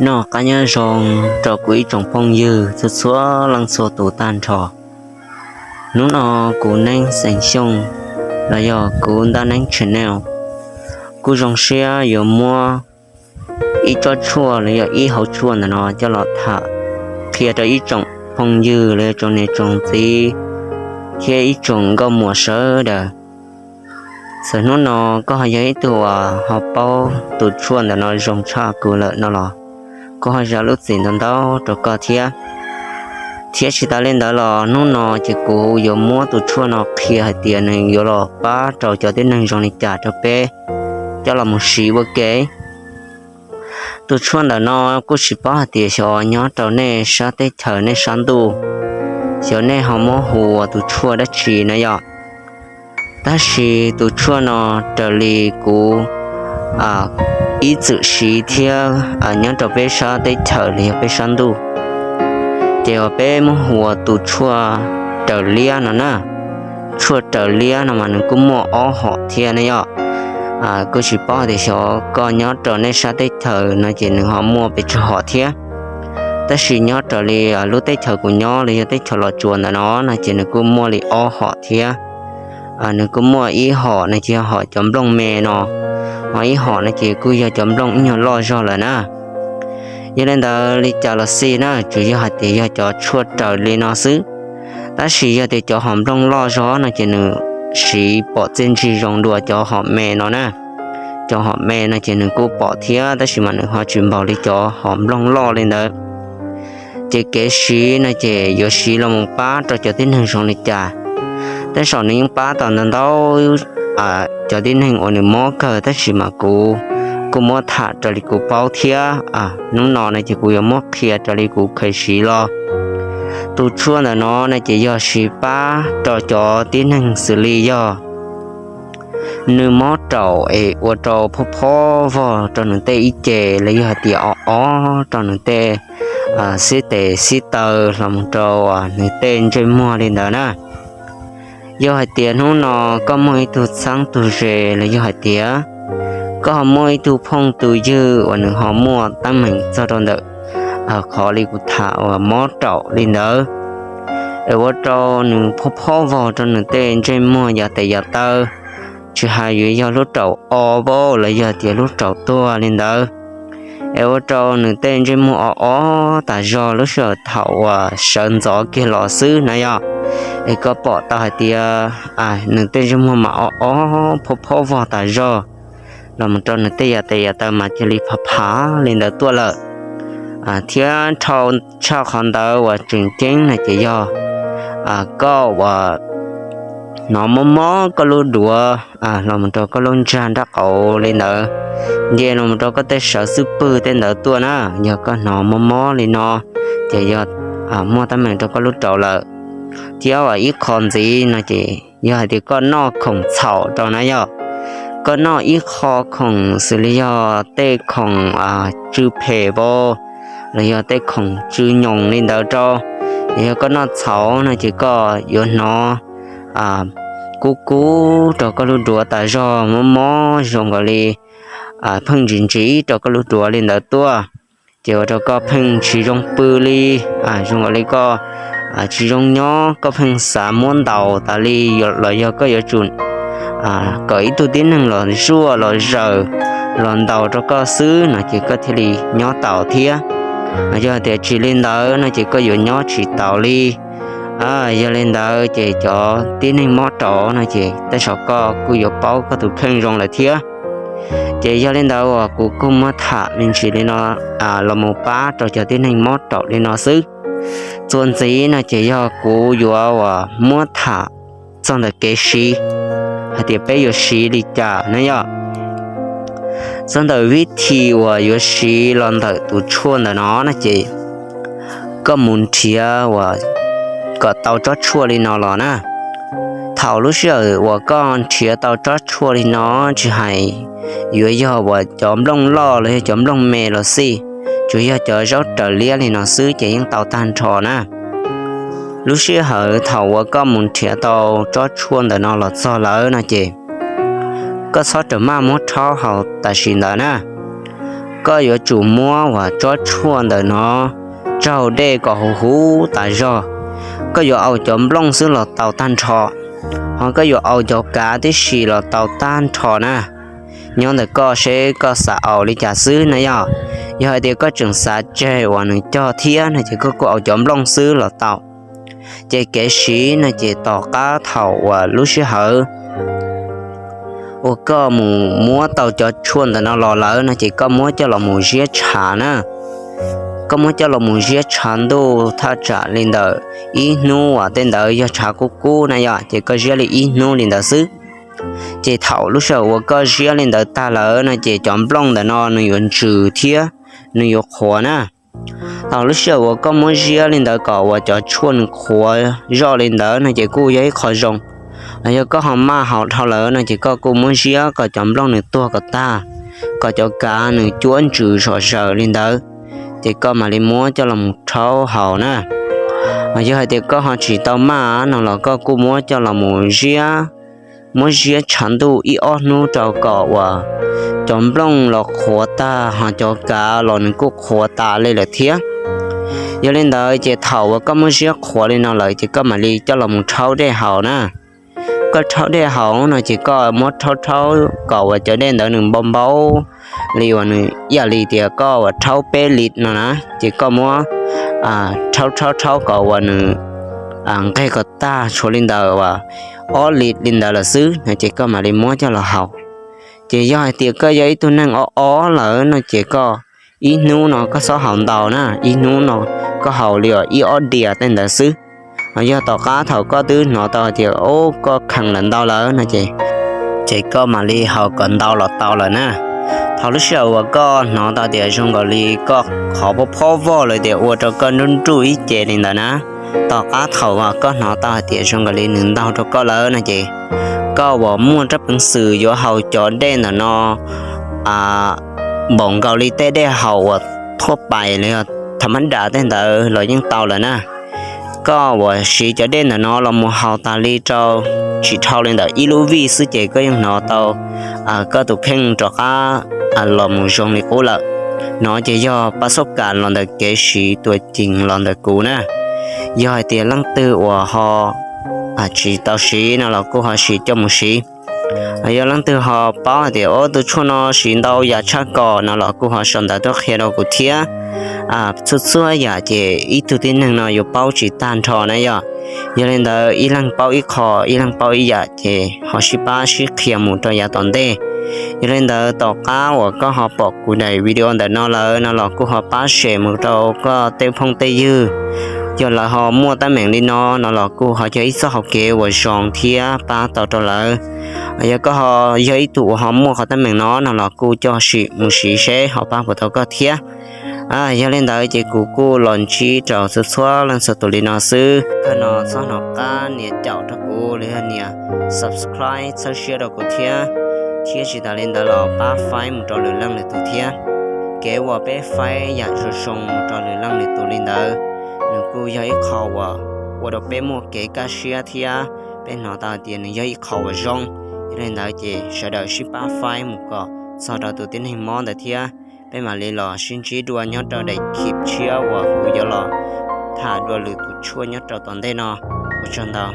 Noj qab nyob zoo rau kuv ib tsoom phooj ywg txhua txhua leej txhua tus tag nrho. Hnub no kuv Neeb Xeem Xyooj los yog kuv Ntaj Neeb Channel kuj zoo siab yuav muab ib tsob tshuaj los yog ib hauv tshuaj ntawm no coj los tham qhia rau ib tsoom phooj ywg los yog tsoom niam tsoom txiv thiab ib tsoom nkauj muam sawv daws. Txawm hnub no koj ho yog ib tug uas ho paub tus tshuaj ntawm no zoo tshaj kuv lawm no los, kuv ho zam lub txim ntau ntau rau koj thiab. Thiab tsis tas li ntawd los hnub no ces kuv yuav muab tus tshuaj no qhia hais tias nws yuav los pab rau cov tib neeg zoo li cas rau peb coj los mus siv ua ke. Tus tshuaj ntawm no kuj tsis paub hais tias xyov nyob rau nej sab teb chaws nej sab ntuj, xyov nej ho muab hu ua tus tshuaj dab tsi na yom. Tab sis tus tshuaj no raws li kuv ib txwm siv thiab nyob rau peb sab teb chaws los yog peb sab ntuj, ces uas peb muab hu ua tus tshuaj raws liab no na. Tshuaj raws liab no mas nws kuj muaj ob hom thiab ne yom. Kuj tsis paub tias xyov koj nyob rau nej sab teb chaws no ces nws ho muaj pes tsawg hom thiab. Tab sis nyob raws li lub teb chaws kuv nyob los yog teb chaws Los Tsuas ntawm no no ces nws kuj muaj li ob hom thiab. Nws kuj muaj ib hom no ces yog hom cov nplooj me no, ho ib hom no ces kuj yog cov nplooj ib nyuag loj zog lawm na. Yog li ntawd li cas los xij na, tsuas yog hais tias yog cov tshuaj raws li no xwb. Tab sis yog tias cov hom nplooj loj zog no ces nws siv pom txiaj ntsig zoo dua cov hom me no na. Cov hom me no ces nws kuj pom thiab tab sis mas nws ho tsis npaum li cov hom nplooj loj li ntawd. Ces kev siv no ces yuav siv los mus pab rau cov tib neeg zoo li cas. Tej zaum nws yeej pab tau ntau ntau cov tib neeg uas nws mob kawg tab sis mas kuv kuj muab tham raws li kuv paub thiab. Hnub no no ces kuv yuav muab qhia raws li kuv kheev siv los. Tus tshuaj ntawm no no ces yog siv pab rau cov tib neeg xws li yog nws mob raum es ua rau phob phob vog rau nws tej ib ce los yog hais tias o o rau nws tej xib tes xib taw los mus rau nws tej ntsej muag li ntawd na. Yog hais tias hnub no koj muaj ib tug txheeb tug ze los yog hais tias koj ho muaj ib tug phooj tus ywg uas nws ho muaj teeb meem txog rau ntawm qhov li kuv tham uas mob raum li ntawd, es ua rau nws phob phob vog rau nws tej ntsej muag yav tes yav taw, tsis hais yuav yog lub raum o vauv los yog tias lub raum tuag li ntawd, es ua rau nws tej ntsej muag o o tas zog lub sij hawm thaum uas sawv ntxov kiag los xwb na yom. Es koj pom tau hais tias nws tej ntsej muag mas o o phob phob vog tas zog los mus rau nws tej yav tes yav taw mas cia li phav phav li ntawd tuaj lawm. Thiab dhau tshaj qhov ntawd uas tseem ceeb no ces yog koj uas hnov mob mob koj lub duav los mus rau koj lub ntsag nrab qaum li ntawd, nce los mus rau koj tej sawv xub pwg tej ntawd tuaj na. Yog koj hnov mob mob li no ces yog muaj teeb meem rau koj lub raum lawm. Thiab uas ib qho ntxiv no ces yog hais tias koj noj khoom txhaum rau na yom, koj noj ib qho khoom xws li yog tej khoom tsw phem vauv los yog tej khoom tsw nyoos li ntawd rau, yog koj noj txhaum no ces koj yuav hnov kub kub rau koj lub duav tas zog, mob mob zoo nkaus li pheej ntsim ntsim rau koj lub duav li ntawd tuaj. Ces ua rau koj pheej tsis zoo pw li, zoo nkaus li koj tsis zoo nyob, koj pheej xav muab ntaus tas li, los yog koj yuav tsum kom ib tug tib neeg los zuaj los zaws los ntaus rau koj xwb no ces koj thiaj li nyob taus thiab. Yog tias tsis li ntawd no ces koj yuav nyob tsis taus li. Yog li ntawd ces cov tib neeg mob raum no ces tej zaum koj kuj yuav paub koj tus kheej zoo lawm thiab. Ces yog li ntawd uas kuv kuj muab tham me ntsis li no los mus pab rau cov tib neeg mob raum li no xwb. Txuas ntxiv no ces yog kuv yuav uas muab tham txog ntawm kev siv, hais tias peb yuav siv li cas na yom. Txog ntawm vib thim uas yuav siv los ntawm tus tshuaj ntawm no no ces koj mus nrhiav uas kom tau tsob tshuaj li no los na. Thaum lub sij hawm uas koj nrhiav tau tsob tshuaj li no, tsis hais yuav yog uas cov nplooj loj los yog cov nplooj me los xij, tsuas yog cov zaub raws liab li no xwb ces yeej tau tag nrho na. Lub sij hawm thaum uas koj mus nrhiav tau tsob tshuaj ntawm no los txog lawm no ces koj txhob rawm maj muab rhaub haus tam sim ntawd na. Koj yuav tsum muab uas tsob tshuaj ntawm no tsaug dej kom huv huv tas zog. Koj yuav aus cov nplooj xwb los tau tag nrho, ho koj yuav aus cov kav tib si los tau tag nrho na. Nyob ntawm koj seb koj xav aus li cas xwb na yog. Yog hais tias koj tseem xav tseg uas nws cog thiab no ces koj kuj aus cov nplooj xwb los tau. Ces kev siv no ces tom qab thaum uas lub sij hawm uas koj mus muab tau cov tshuaj ntawm no los lawm no ces koj muab coj los mus ziab tshav na. Koj muab coj los mus ziab tshav ntuj thaj tsam li ntawm ib hnub, uas tej ntawd yog tshav kub kub na yog, ces koj ziab li ib hnub li ntawd xwb. Ces thaum lub sij hawm uas koj ziab li ntawd tag lawm no ces cov nplooj ntawm no nws yuav ntsws thiab nws yuav qhuav na. Thaum lub sij hawm uas koj muab ziab li ntawd kom uas cov tshuaj nws qhuav zoj li ntawd no ces kuj yog ib qho zoo. Los yog koj ho maj haus dhau lawm no ces koj kuj muab ziab kom cov nplooj nws tuag kom tag, kom cov kav nws cuab ntsws zom zaws li ntawd, ces koj mam li muab coj los mus rhaub haus na. Yog hais tias koj ho tsis tau maj no los koj kuj muab coj los mus ziab, muab ziab tshav ntuj ib ob hnub rau kom uas cov nplooj los qhuav tag, ho cov kav los nws kuj qhuav tas li lawm thiab. Yog li ntawd ces thaum uas koj muab ziab qhuav li no lawm ces koj mam li coj los mus rhaub dej haus na. Koj rhaub dej haus no ces koj muab rhaub rhaub kom uas cov dej ntawd nws npau npau li uas nws ib yam li tias koj uas rhaub peb lis no na, ces koj muab rhaub rhaub rhaub kom uas nws nqeg kom tag tshuav li ntawd uas ob lis li ntawd lawm xwb no ces koj mam li muab coj los haus. Ces yog hais tias koj yog ib tug neeg ob ob lawm no ces koj ib hnub no koj txhob haus ntau na, ib hnub no koj haus li uas ib ob diav tej ntawd xwb. Yog tom qab thaum koj twb hnov tau hais tias koj khees lawm ntau lawm no ces, ces koj mam li haus kom ntau los tau lawm na. Thaum lub sij hawm uas koj hnov tau tias zoo nkaus li koj qhov phob phob vog lawm tias ua rau koj nruj nruj ib ce li ntawd na, tom qab thaum uas koj hnov tau hais tias zoo nkaus li nws ntau rau koj lawm no ces koj uas muaj rab peev xwm yuav haus cov dej ntawm no npaum nkaus li tej dej haus uas thuaj pais los yog thav mab das tej ntawd los yeej tau lawm na. Koj uas siv cov dej ntawm no los mus haus tas li rau tsis dhau li ntawm ib lub vij xwb ces koj yeej hnov tau koj tus kheej rov qab los mus zoo li qub lawm. No ces yog pab xob kas los ntawm kev siv tuam ceem los ntawm kuv na. Yog hais tias leej twg uas ho tsis tau siv no los kuj ho siv coj mus siv. Yog leej twg ho paub hais tias tus tshuaj no siv ntau yam tshaj kom no los kuj ho sau ntawv tuaj qhia rau kuv thiab. Txhua txhua yam ces ib tug tib neeg no yuav paub tsis tag nrho na yog. Yog li ntawd ib leeg paub ib qho, ib leeg paub ib yam ces ho sib pab sib qhia mus rau yav tom ntej. Yog li ntawd tom qab uas koj ho pom kuv daim video ntawm no lawm no los kuj ho pab share mus rau koj tej phooj tej ywg. Yog lawv ho muaj teeb meem li no no los kuj ho yog ib txoj hauv kev uas zoo thiab pab tau rau lawv. Yog koj ho yog ib tug uas ho muaj qhov teeb meem no no los kuj coj sim mus siv seb ho pab puas tau koj thiab. Yog li ntawd ces kuv kuj los ntsib rau txhua txhua leej txhua tus li no xwb. Koj no txhob hnov qab nias caum rau kuv los yog nias subscribe txhawb siab rau kuv thiab, thiab tsis tas li ntawd los pab faib mus rau lwm leej lwm tus thiab. Kev uas peb faib yam zoo zoo mus rau lwm leej lwm tus li ntawd, nws kuj yog ib qho uas ua rau peb muaj kev kaj siab thiab peb hnov tau tias nws yog ib qho uas zoo. Yog li ntawd ces sawv daws sib pab faib mus kom txog rau tus tib neeg mob ntawd thiab. Peb mam li los sib ntsib dua nyob rau daim clip tshiab uas kuv yuav los tham dua lwm tus tshuaj nyob rau tom ntej no. Ua tsaug ntau.